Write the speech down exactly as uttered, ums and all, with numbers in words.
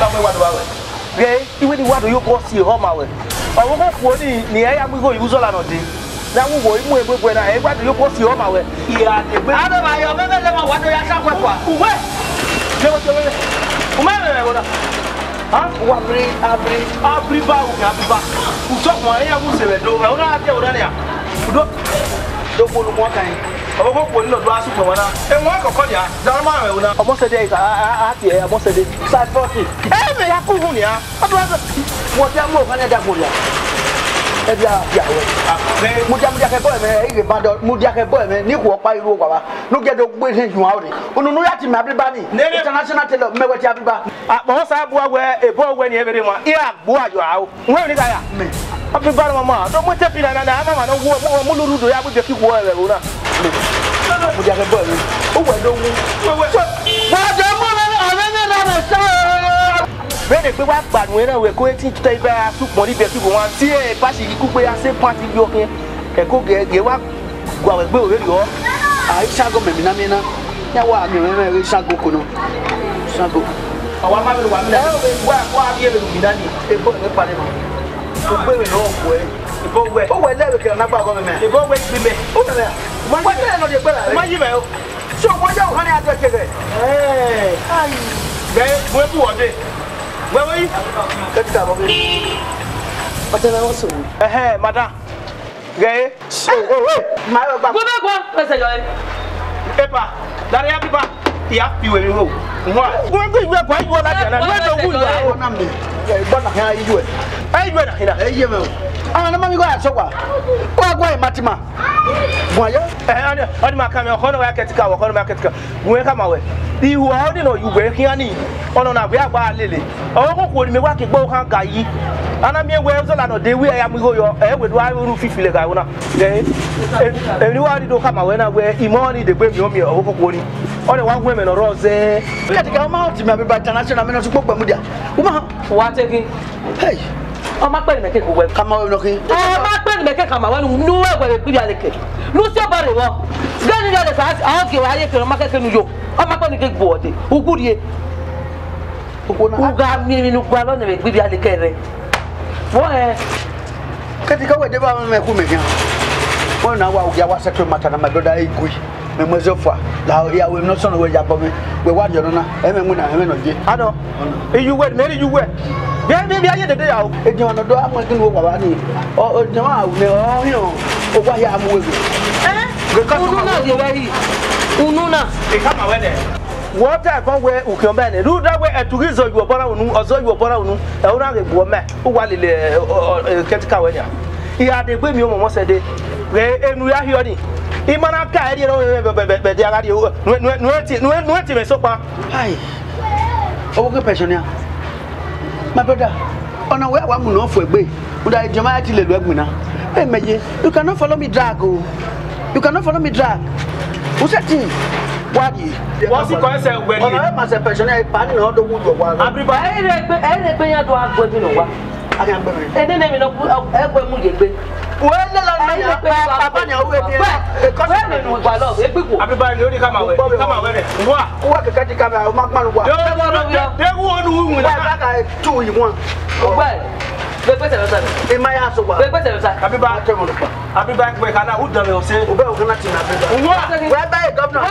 Wa do ba wẹ. Ghe, iwẹ ni wa do ye obọ si ehọ ma wẹ. Ọvbokhan okhuo ni, ne ẹ ya mu igho ye uzọla nọ dee. Ne a wu wo imu egbe guẹ na, ẹ wa do ye obọ si ehọ ma wẹ. Iya, egbe. A do ba yọ, mẹ mẹ lẹ ma wa do ya sa kue kua. Uwẹ. Jẹ wẹ, jẹ wẹ. U ma rẹn ẹvbo na. Ha? Wa bri, abri. Abriba, u kẹ abriba. U sọ kua, ẹ ya mu sẹ vbe do. Ẹ, u na ke, u na nia. U do. Do kpolo kua kan. Ọvbokhan okhuo ni nọ do a sukpẹ wa na. Ẹ wọn kọkọ nia. Zara ma rẹn ẹvbo na. Ọmọ sẹ dee, a, a, a, a tie, ọmọ sẹ dee. Sa fọti. Ẹ mẹ ya ku hu nia. Wọ dia mu ọkhan ne da gbọn ria. Ẹ dia dia wẹ. Mudia, mudia khẹ bọ ẹmwẹ, ẹ i ghe ba dọ, mudia khẹ bọ ẹmwẹ, ne ikhuo ọkpa i ru owa vba. Ne u gie do gbe ehe yuan ore. Unu ne u ya tie mẹ abriba ni. Nene. International tailor, mẹ wẹ tie abriba. Akpọ sa bua wẹ, ebo wẹ ni ẹ vbe rre wan. Iran gbuẹ ayọ aro. Wẹ ni gha ya. Mẹ. Abriba mama, do mu tepi na na na, mama no wo, mu, mu lulu do ya gbe ki wo ẹvbo na. Mudia khẹ bọ ẹmwẹ. U wẹ do wu. Wẹ, wẹ. Wa do mu ọmwẹ, ọmwẹ na na sa. Vbene egbe wa gba nuẹn na, wẹ ko eti te ibe a sukpọn ni bẹkẹ wan tie pasi yi kugbe a sẹ pasi yo khian. Ẹko gẹ gẹ wa gua wẹ gbe ovberriọ. A i Shango mẹ mina mina. Ya wa miẹn mwẹ vbe Shango ko nọ. Shango. Ọ wa ma vbe wa mina. Ẹ o vbe wa wa vbe vbe mina ni. Ebo ne pare ma. Ugbe vbe nọ kuẹ. Ebo wẹ. O wẹ lẹ vbe kẹ na gba gọ mẹ. Ebo wẹ gbi mẹ. O mẹ. Wa tẹ nọ di gbe la. Ma yi mẹ o. So, wẹ ya ọkhan ne a dẹ kevbe? Ẹ. Ai. Gẹ, wẹ bu ọdẹ. Wẹ wẹ yi. Kẹta bọ. Ọtẹ na wọ so. Ẹhẹ, madam. Gẹ. So, oh, oh. Ma yo gba. Wẹ bẹ gua, wẹ sẹ yọ ẹ. Epa, dare ya pipa. Iya fi wẹ mi wo. Nwa. Wẹ gbe iwe gua iwe la dia na. Wẹ do wu iwe. Ọna mi. Ẹ gbọ na khan iwe. Ẹ iwe na hina. Ẹ ye mẹ o. Ana ma mi gua so wa. Wa gua ma ti ma. Guan ya. Ẹ, ọni, ọni ma kan mẹ, ọkhọ nọ wa kẹtika, ọkhọ nọ ma kẹtika. Gu mwẹ khama wẹ. Ihuẹ ọni nọ yu wẹ khian ni, ọnọ na wẹ a gba lele. Ọvbokhan okhuo ne imẹ wa ke gbe okhan ga yi. A na miẹn wẹ uzọla nọ de wẹ a ya mu igho yọ, ẹ wẹ do a ru fifi lẹ gha ẹvbo na. Ẹ, ẹ, emwi ne wa rhie do khama wẹ na wẹ, imẹ ọnii degbe miẹn ọmiẹn ọvbokhan okhuo ni. Ọnii wa gu ẹmwẹ ne ọ rrọọ zẹ. Kẹtika, ọ ma họn te imẹ Abiba International, mẹ ne ọ sukpogbe mudia. U ma họn. Wa te ghi. Hey! Ọ ma kpẹre mẹ ke gu wẹ. Khama wẹ nọ khin. Ọ ma kpẹre mẹ ke khama wẹ nu, nu wẹ wẹ gbe ya leke. Nu si ọba rre vbọ. Gẹ ni ya leke, a gie wa ye kere, ọ ma kẹke nu yo. Ọ ma kpẹre ke gbo ọde. U gu rrie. Okhuo na. U gha miẹn emwi ne u gualọ nẹ vbe gbe ya leke rẹ. Vbọ hẹ? Kẹtika wẹ deba mwẹ khu mẹ khian. Wẹ na wa, u gia wa settle matter na, my brother, e gui. Mẹ mu ẹzọ fua, la hia wẹ emwi ne ọ sọnnọ wẹ ya bọ mwẹ, wẹ wa rhie ọnọna, ẹ mwẹ winna, ẹ mwẹ nọ ye. Anọ, iye uwẹ, mẹ rhie iye uwẹ. Vbe, vbe, vbe a ye dede ya o. Ediọn ne ọ do a mu ẹdin vbe owa vba ni, ọ, ediọn a wu nẹ, ọ hiọn, owa hia mu wẹ. Ẹ? Unu na ye vbe yi. Unu na. Ekama wẹ nẹ. Wẹ ọ ta ẹkọn wẹ ukhiọn mẹ nẹ. Rhunmwuda wẹ ẹtu ghi zọ yu ọbọ na unu, ọ zọ yu ọbọ na unu, ẹ u na ghe gbuọ mẹ, u wa lele, ẹ, ọ, ọ, ẹ, kẹtika wẹ nia. I gha degbe miẹn ọmọmọ sẹ dee, ghẹ enu ya hiọ ni. I ma na ka ẹre rọ bẹdẹ a gha rrie, nuẹn, nuẹn, nuẹn tie, nuẹn, nuẹn tie mwẹ sokpan. Hi. Ọvbokhan pensioner. My brother, ọna wẹ wa mu nọ fo egbe. Uda ediọn ma ya ti lele uẹ gbinna. Hey, mẹ ye, you cannot follow me drag o. You cannot follow me drag. U sẹ tin, wa rrie. Wọ́n sì kọ́ ẹsẹ̀ wẹ̀ ni. Ọna wẹ ma sẹ pensioner, pa ni nọ do wu yọ wa. Abriba. Ẹ rẹ gbe, ẹ rẹ gbe yan do agbo mi nọ wa. Ene ne mi nọ ku ẹgbẹ mu ye gbe. Wẹ lele ọna ya pa pa ni o we ni. Wẹ, wẹ me nu gba lọ, e gbigbo. Abiba ni o ni kama wẹ, kama wẹ rẹ. Wa. Wa kẹkẹ ti kama o ma kpanu wa. Yo, yo, yo, yo, wo nu wu. Wa ba ka two in one. Wẹ. Be gbese vbe sa. E ma ya so wa. Be gbese vbe sa. Abiba. Abiba, wẹ ka na u dọ vbe ose. U bẹ o ka na ti na Abiba. Wa. Wẹ ba e governor.